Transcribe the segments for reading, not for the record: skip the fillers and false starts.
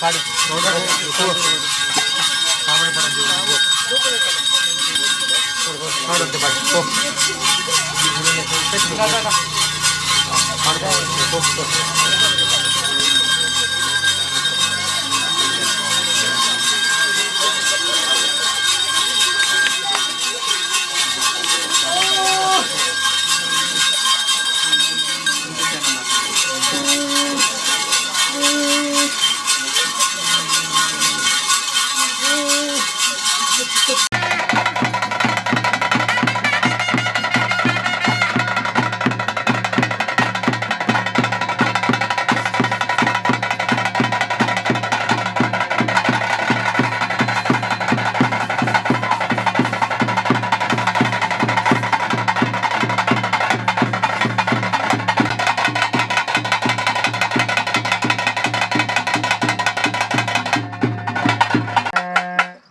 ಪಾಡಿ ಪಾಡುಂಟು ಪಾಡಿ ಪೋ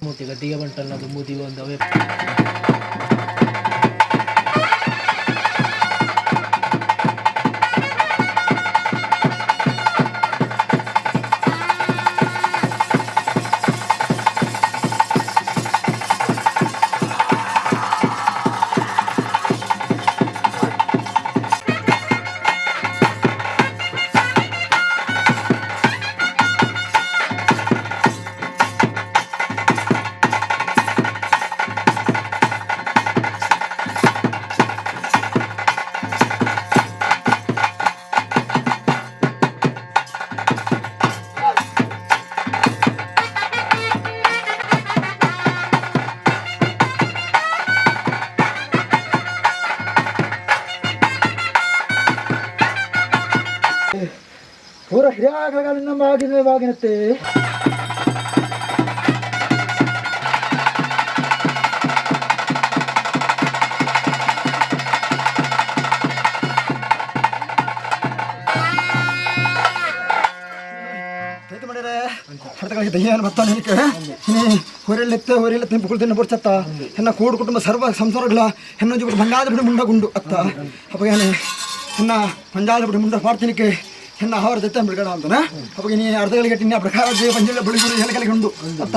ಮೂತಿ ಗದ್ದಿಗೆ ಬಂಟಲ್ಲ ದುಂಬು ಒಂದು ಅವೇ. ಪೂರ ಹಿರಿಯಾಗಲಗಾಲಿನ ಬಾಗಿನ ಬಾಗಿನತ್ತೆ. ದಯ್ಯಾನ ಬತ್ತಾನೆ എനിക്ക് ಇನಿ ಹೊರೆಲೆತ್ತೆ ಹೊರೆಲೆತ್ತೆ ಪುಕುಳ್ತಿನ ಬುರ್ಚತ್ತ ಹೆನ್ನ ಕೂಡು ಕುಟುಂಬ ಸರ್ವ ಸಂಸಾರಗಳ ಹೆನ್ನ ಜೀವ ಬಂಗಾದ ಬಿಡಿ ಮುಂಡ ಗುಂಡು ಅತ್ತ. ಅಪ್ಪಗೇನೆ ಹೆನ್ನ ಪಂಜಾದ ಬಿಡಿ ಮುಂಡ ಪಾಡ್ತಿನಿಕ್ಕೆ ಹೆನ್ನ ಆಹಾರ ದತ್ತ ಬಿಡ್ಗಣ ಅಂತಾನೆ. ಅಪ್ಪಗೆ ನೀ ಅರ್ಧಗಳಿಗೆ ತಿನ್ನಿ ಪ್ರಕಾರ ಜೀವ ಪಂಜ ಬಳಿ ಗುರು ಹೆಲಕಲಿಗೆ ಉಂಡು ಅತ್ತ.